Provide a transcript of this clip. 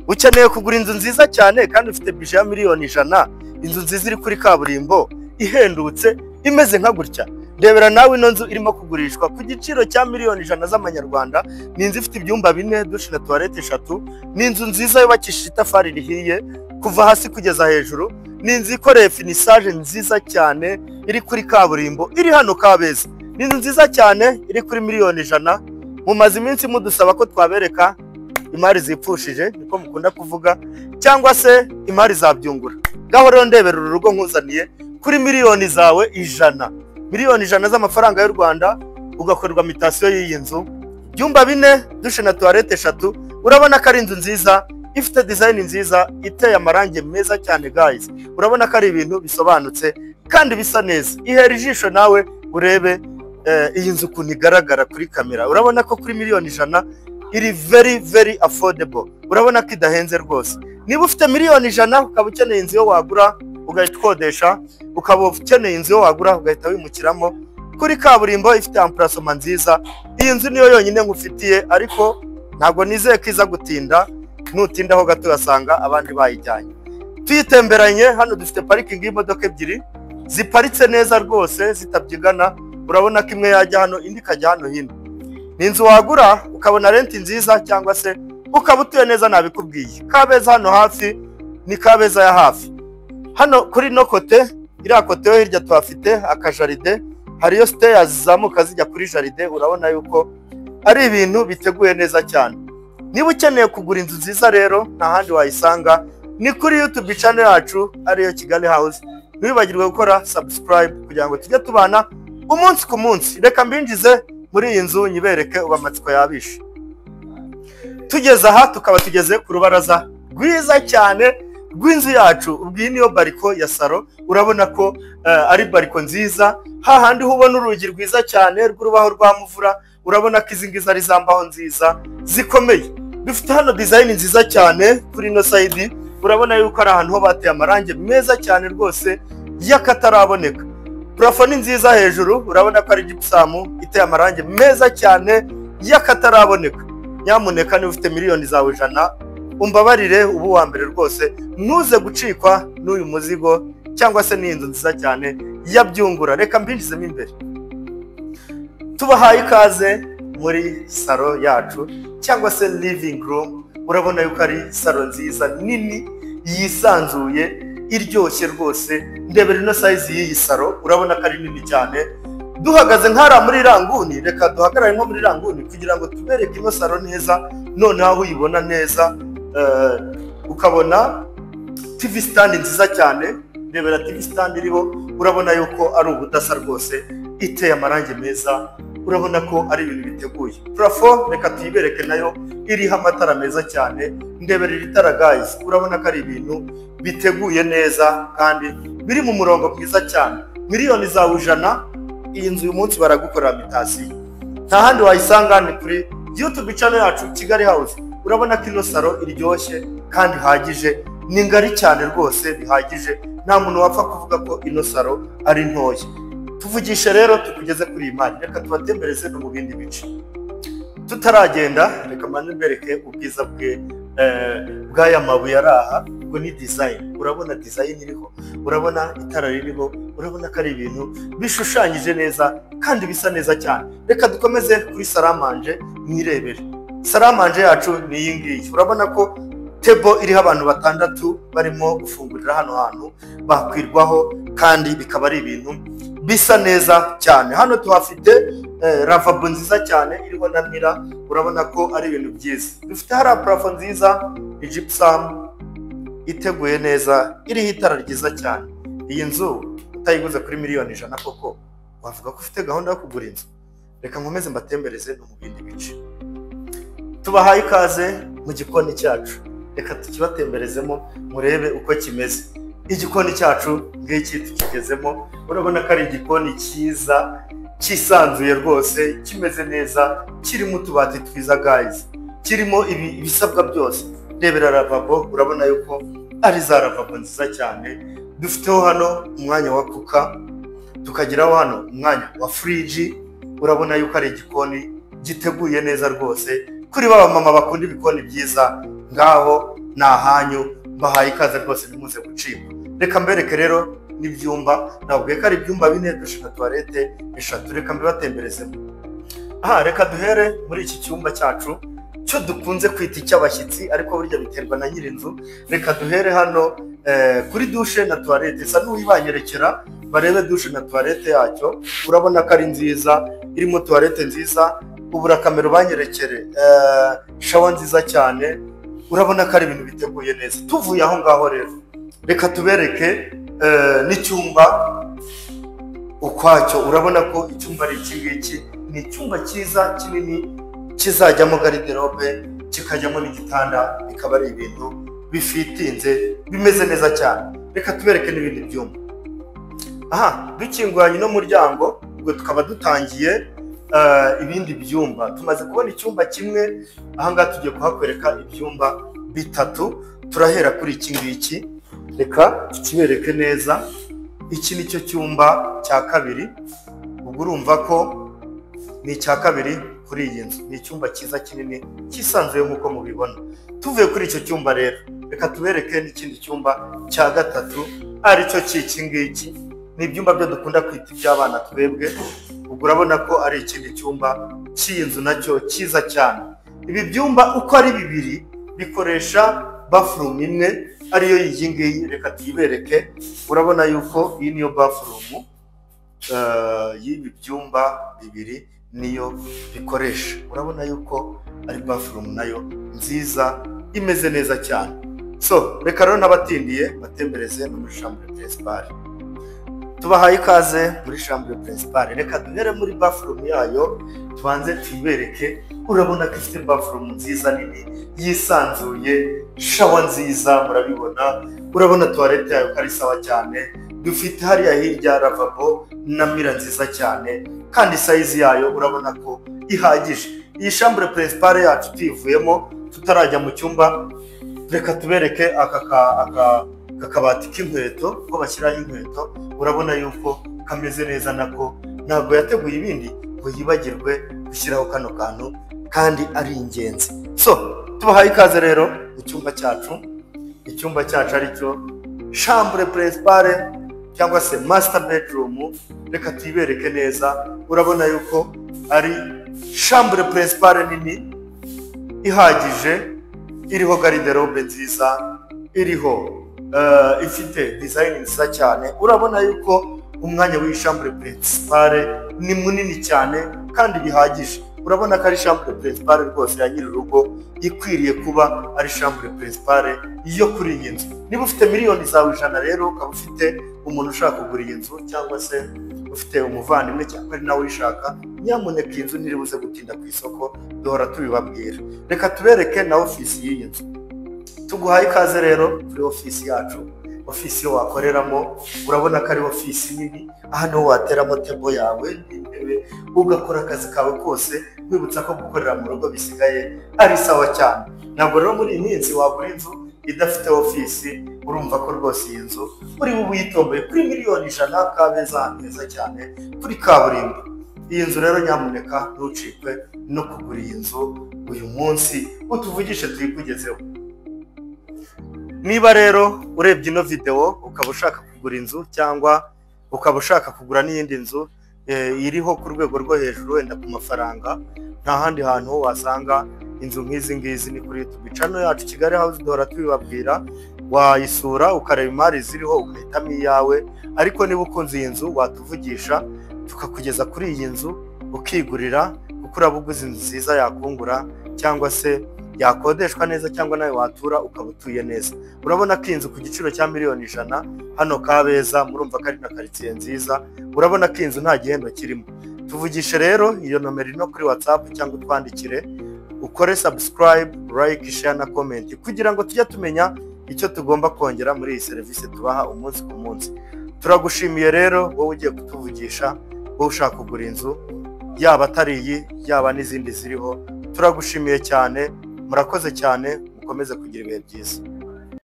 Ukeneye kugura inzu nziza cyane kandi ufite budget ya miliyoni 100, inzu nziza iri kuri kaburimbo, ihendutse, imeze nka gutya? Ndebera nawe ino nzu irimo kugurishwa ku giciro cya miliyoni 100 z'amanyarwanda. Ni inzu ifite ibyumba bine, douche na toilette eshatu. Ni inzu nziza yubakishije itafari rihiye kuva hasi kugeza hejuru. Ni inzu ikoreye finissage nziza cyane, iri kuri kaburimbo, iri hano Kabeza. Ni inzu nziza cyane iri kuri miliyoni 100. Mumaze iminsi mudusaba ko twabereka imari zipfushije, niko mukunda kuvuga, cyangwa se imari zabyungura. Ngaho rero ndebera uru rugo nkuzaniye kuri miliyoni zawe 100, miliyoni 100 z'amafaranga y'u Rwanda, ugakorerwa mutation y'iyi nzu. Ibyumba bine, douche na toilette eshatu. Urabona ko ari inzu nziza, ifite design nziza, iteye amarangi meza cyane. Guys, urabona ko ari ibintu bisobanutse kandi bisa neza. Ihera ijisho nawe urebe iyi nzu ukuntu igaragara kuri kamera. Urabona ko kuri miliyoni 100 iri very very affordable. Urabona ko idahenze rwose. Niba ufite miliyoni 100, ukaba ukeneye inzu yo wagura ugahita ukodesha, ukaba ukeneye inzu yo wagura ugahita wimukiramo, kuri kaburimbo, ifite emplacement nziza, iyi nzu niyo yonyine ngufitiye. Ariko ntabwo nizeye ko iza gutinda. Nutindaho gato ugasanga abandi bayijyanye. Tuyitemberanye hano, dufite parikingi y'imodoka ebyiri ziparitse neza rwose, zitabyigana. Urabona ko imwe yajya hano, indi ikajya hano hino. Ni inzu wagura ukabona rent nziza, cyangwa se ukaba utuye neza. Nabikubwiye, Kabeza hano hafi, ni Kabeza ya hafi. Hano kuri no côté, iriya côté yo hirya, tuhafite akajardin. Hariyo stairs zizamuka zijya kuri jardin. Urabona yuko ari ibintu biteguye neza cyane. Niba ukeneye kugura inzu nziza rero, nta handi wayisanga, ni kuri YouTube channel yacu, ariyo Kigali House. Ntiwibagirwe gukora subscribe kugira ngo tujye tubana umunsi ku munsi. Reka mbinjize muri iyi nzu nyibereke, ubu amatsiko yabishe. Tugeze aha, tukaba tugeze ku rubaraza rwiza cyane rw'inzu yacu. Ubwo iyi niyo balcon ya salon. Urabona ko ari balcon nziza, hahandi ubona urugi rwiza cyane rw'urubaho rwa muvura. Urabona ko izi ngizi ari za mbaho nziza zikomeye. Dufite hano design nziza cyane kuri ino side. Urabona yuko ari ahantu ho bateye amarangi meza cyane rwose y'akataraboneka. Plafond ni nziza hejuru, urabona ko ari gypsum iteye amarangi meza cyane y'akataraboneka. Nyamuneka, niba ufite miliyoni zawe 100, umbabarire ubu wa mbere rwose, ntuze gucikwa n'uyu muzigo cyangwa se n'iyi nzu nziza cyane ya Byungura. Reka mbinjizemo imbere. Tubahaye ikaze muri salon yacu cyangwa se living room. Urabona yuko ari salon nziza, nini, yisanzuye, iryoshye rwose. Ndebera ino size y'iyi salon, urabona ko ari nini cyane. Duhagaze nk'hariya muri ranguni, reka duhagarare nko muri ranguni kugira ngo tubereke ino salon neza. Noneho aho uyibona neza, ukabona TV stand nziza cyane. Rebera TV stand iriho, urabona yuko ari ubudasa rwose, iteye amarangi meza. Urabona ko ari ibintu biteguye. Plafond reka tuyibereke nayo, iriho amatara meza cyane. Ndebera iri tara, guys. Urabona ko ari ibintu biteguye neza kandi biri mu murongo mwiza cyane. Miliyoni zawe 100, iyi nzu uyu munsi baragukorera mutation. Nta handi wayisanga, ni kuri YouTube channel yacu, Kigali House. Urabona ko ino salon iryoshye kandi ihagije, ni ngari cyane rwose bihagije. Nta muntu wapfa kuvuga ko ino salon ari ntoya. Tuvugishe rero tukugeze kuri iyi mari. Reka tubatembereze no mu bindi bice. Tutaragenda, reka mbanze mbereke ubwiza bwe bw'aya mabuye ari aha. Ubwo ni design. Urabona design iriho, urabona itara ririho, urabona ko ari ibintu bishushanyije neza kandi bisa neza cyane. Reka dukomeze kuri salle à manger mwirebere. Salle à manger yacu ni iyi ngiyi. Urabona ko table iriho abantu batandatu barimo gufungurira hano hantu, bakwirwaho kandi bikaba ari ibintu bisa neza cyane. Hano tuhafite lavabo nziza cyane iriho na mirror. Urabona ko ari ibintu byiza. Dufite hariya plafond nziza, gypsum iteguye neza, iriho itara ryiza cyane. Iyi nzu utayiguze kuri miliyoni 100, koko wavuga ko ufite gahunda yo kugura inzu? Reka nkomeze mbatembereze no mu bindi bice. Tubahaye ikaze mu gikoni cyacu. Reka tukibatemberezemo murebe uko kimeze. Igikoni cyacu ngiki tukigezemo. Urabona ko ari igikoni cyiza, cyisanzuye rwose, kimeze neza, kirimo utubati twiza, guys, kirimo ibisabwa byose. Rebera lavabo, urabona yuko ari za lavabo nziza cyane. Dufiteho hano umwanya wa cooker, tukageraho hano umwanya wa fridge. Urabona yuko ari igikoni giteguye neza rwose. Kuri ba mama bakunda ibikoni byiza, ngaho ni ahanyu, mbahaye ikaze rwose, ntimuze gucikwa. Reka mbereke rero n'ibyumba. Nabwiye ko ari ibyumba bine, douche na toilette eshatu. Reka mbibatemberezemo. Aha reka duhere muri iki cyumba cyacu cyo dukunze kwita icy'abashyitsi, ariko burya biterwa na nyir'inzu. Reka duhere hano kuri douche na toilette. Sa n'uwibanyerekera barebe douche na toilette yacyo. Urabona ko ari nziza, irimo toilette nziza. Ubura kamera ubanyerekere, shower nziza cyane. Urabona ko ari ibintu biteguye neza. Tuvuye aho ngaho rero, reka tubereke n'icyumba ukwacyo. Urabona ko icyumba ari iki ngiki, ni icyumba cyiza kinini kizajyamo garde-robe, kikajyamo n'igitanda, bikaba ari ibintu bifitinze, bimeze neza cyane. Reka tubereke n'ibindi byumba. Aha dukinguranye n'umuryango, ubwo tukaba dutangiye ibindi byumba. Tumaze kubona icyumba kimwe, ahangaha tugiye kuhakwereka ibyumba bitatu. Turahera kuri iki ngiki, reka tukibereke neza. Iki ni cyo cyumba cya kabiri. Ubwo urumva ko ni icya kabiri kuri iyi nzu. Ni icyumba cyiza kinini cyisanzuye nk'uko mubibona. Tuvuye kuri icyo cyumba rero, reka tubereke n'ikindi cyumba cya gatatu, aricyo cy'iki ngiki. Ni ibyumba byo dukunda kwita iby'abana twebwe. Ubwo urabona ko ari ikindi cyumba cy'iyi nzu nacyo cyiza cyane. Ibi byumba uko ari bibiri bikoresha bathroom imwe, ariyo iyi ngiyi. Reka tuyibereke. Urabona yuko iyi niyo bathroom y'ibi byumba bibiri, niyo bikoresha. Urabona yuko ari bathroom nayo nziza, imeze neza cyane. So reka rero n'abatindiye batembereze no muri chambre principale. Tubahaye ikaze muri chambre principale. Reka duhere muri bathroom yayo, tubanze tuyibereke. Urabona ko ifite bathroom nziza nini yisanzuye, shower nziza, murabibona. Urabona toilette yayo ko ari sawa cyane. Dufite hariya hirya lavabo na mirror nziza cyane, kandi size yayo urabona ko ihagije. Iyi chambre principale yacu tuyivuyemo, tutarajya mu cyumba, reka tubereke aka kabati k'inkweto ko bashyiraho inkweto. Urabona yuko kameze neza nako, ntabwo yateguye ibindi ngo yibagirwe gushyiraho kano kantu kandi ari ingenzi. So tubahaye ikaze rero mu cyumba cyacu, icyumba cyacu aricyo chambre principale cyangwa se master bedroom. Reka tuyibereke neza. Urabona yuko ari chambre principale nini ihagije, iriho garde-robe nziza, iriho ifite design nziza cyane. Urabona yuko umwanya w'iyi chambre principale ni munini cyane kandi bihagije. Urabona ko ari chambre principale rwose ya nyir'urugo, ikwiriye kuba ari chambre principale yo kuri iyi nzu. Niba ufite miliyoni zawe 100 rero, ukaba ufite umuntu ushaka kugura iyi nzu, cyangwa se ufite umuvandimwe, cyangwa ari nawe uyishaka, nyamuneka iyi nzu ntiribuze gutinda ku isoko, duhora tubibabwira. Reka tubereke na ofisi y'iyi nzu. Tuguhaye ikaze rero kuri ofisi yacu, ofisi yo wakoreramo. Urabona ko ari ofisi nini. Aha niho wateramo table yawe n'intebe, ugakora akazi kawe kose. Wibutsa ko gukorera mu rugo bisigaye ari sawa cyane. Ntabwo rero muri iyi minsi wagura inzu idafite ofisi. Urumva ko rwose iyi nzu uri bube uyitomboye kuri miliyoni 100, Kabeza, ahantu heza cyane kuri kaburimbo. Iyi nzu rero nyamuneka ntucikwe no kugura iyi nzu uyu munsi, utuvugishe tuyikugezeho. Niba rero urebye ino videwo ukaba ushaka kugura inzu, cyangwa ukaba ushaka kugura n'iyindi nzu iriho ku rwego rwo hejuru wenda ku mafaranga, nta handi hantu wasanga inzu nk'izi ngizi, ni kuri YouTube channel yacu Kigali House. Duhora tubibabwira. Wayisura ukareba imari ziriho, ugahitamo iyawe. Ariko niba ukunze iyi nzu, watuvugisha tukakugeza kuri iyi nzu ukigurira, kuko uraba uguze inzu nziza yakungura, cyangwa se yakodeshwa neza, cyangwa nawe watura ukaba utuye neza. Urabona ko iyi nzu ku giciro cya miliyoni 100 hano Kabeza, murumva ko ari na karitsiye nziza. Urabona ko iyi nzu nta gihembo kirimo. Tuvugishe rero, iyo nomero iri no kuri WhatsApp, cyangwa utwandikire, ukore subscribe, like, share na comment, kugira ngo tujye tumenya icyo tugomba kongera muri iyi serivisi tubaha umunsi ku munsi. Turagushimiye rero wowe ugiye kutuvugisha, wowe ushaka kugura inzu, yaba atari iyi, yaba n'izindi ziriho. Turagushimiye cyane, murakoze cyane, mukomeze kugira ibihe byiza.